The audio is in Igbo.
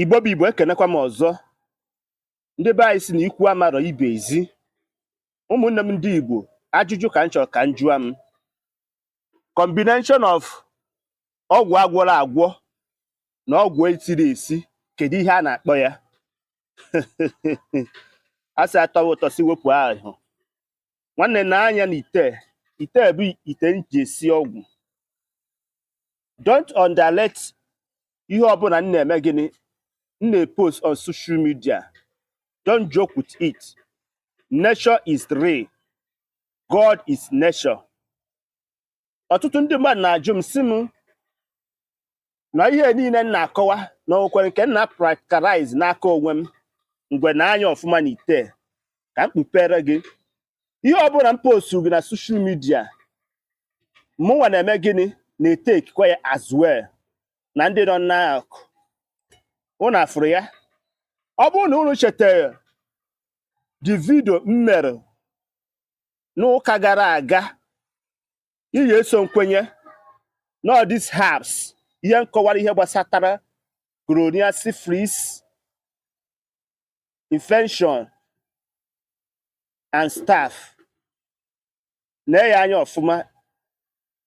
Igbo bụ Igbo, ekenekwa m ọzọ. Ndị be anyị si na ikwu amarọ ibe ezi. Ụmụnne m ndị Igbo, ajụjụ ka m chọrọ ka m jụọ m. Combination of ọgwụ agwọrọ agwọ na ọgwụ esiri esi, kedu ihe a na-akpọ ya? A sị atọwa ụtọ si wepụ ahụ. Nwanne, na anya na ite ite bụ ite m ji esi ọgwụ. Don't underrate ihe ọbụla m na-eme. Gịnị m na-epost on social media, don't joke with it. Nature is real, God is nature. Ọtụtụ ndị mmadụ na-ajụ m, sị m na ihe niile m na-akọwa na okwere nke m na-practicalize n'aka onwe m. Ngwe na anya ọfụma na ite ka m kpupere gị. Ihe ọbụla m post gị na social media, mụnwa na-eme gịnị na-etekwa ya as well na ndị nọ n'akụ unu afụrụ ya. Ọ bụrụ na unu chetara the video m mere n'ụka gara aga, ị ga-eso nkwenye na all these herbs, ihe nkọwara ihe gbasatara gonorrhea, syphilis infection and stuff. Nee ya anya ọfụma.